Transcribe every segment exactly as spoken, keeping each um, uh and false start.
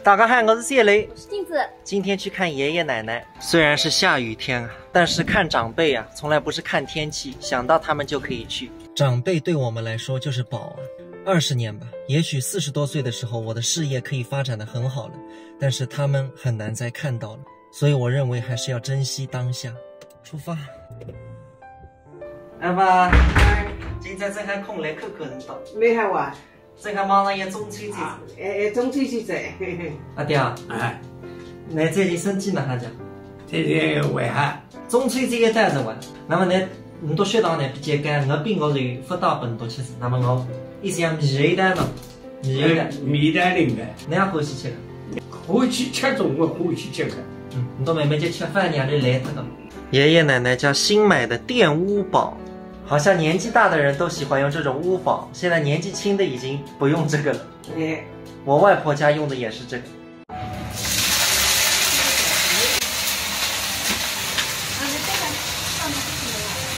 大家好，我是谢雷。镜子。今天去看爷爷奶奶，虽然是下雨天啊，但是看长辈啊，从来不是看天气，想到他们就可以去。长辈对我们来说就是宝啊。二十年吧，也许四十多岁的时候，我的事业可以发展的很好了，但是他们很难再看到了。所以我认为还是要珍惜当下。出发。阿爸，今朝正好空来看看侬到。蛮好啊。正好马上要中秋节。啊，哎，哎，中秋节哉。阿爹啊，哎，侬最近身体哪哈讲？天天为啥？中秋节也到哉哇，那么侬，侬到学堂呢，比较干，我并不是不大本多吃，那么我一想米一单呢，米一单，米单领的，侬也欢喜吃个？欢喜吃总归欢喜吃个。嗯，侬到慢慢叫吃饭，让侬来这个。爷爷奶奶家新买的电屋宝，好像年纪大的人都喜欢用这种屋宝，现在年纪轻的已经不用这个了。哎，我外婆家用的也是这个。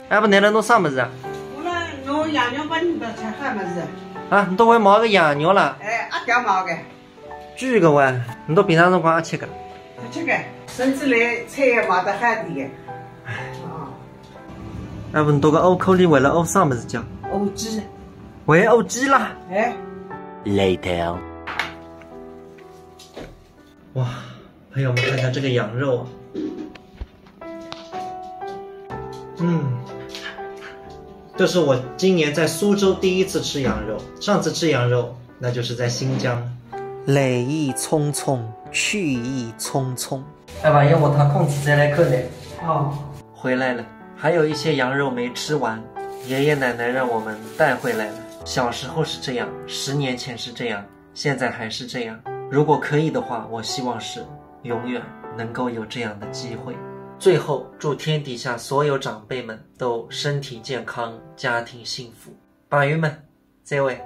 哎，不，侬来弄啥么子啊？我那弄羊肉拨侬吃好么子？啊，侬都会买个羊肉了？哎，阿爹买个，贵个哇，侬都平常辰光也吃个？吃个，甚至来菜也买得好点个。哦，哎，不，侬到个屋口里为了屋啥么子叫？乌鸡，喂，乌鸡啦！哎， Later. 哇，朋友们看看这个羊肉啊，嗯，这是我今年在苏州第一次吃羊肉，上次吃羊肉那就是在新疆。来意匆匆，去意匆匆。哎，万一下趟空子再来看呢？哦，回来了，还有一些羊肉没吃完，爷爷奶奶让我们带回来了。小时候是这样，十年前是这样，现在还是这样。如果可以的话，我希望是永远能够有这样的机会。最后，祝天底下所有长辈们都身体健康，家庭幸福。朋友们，再会。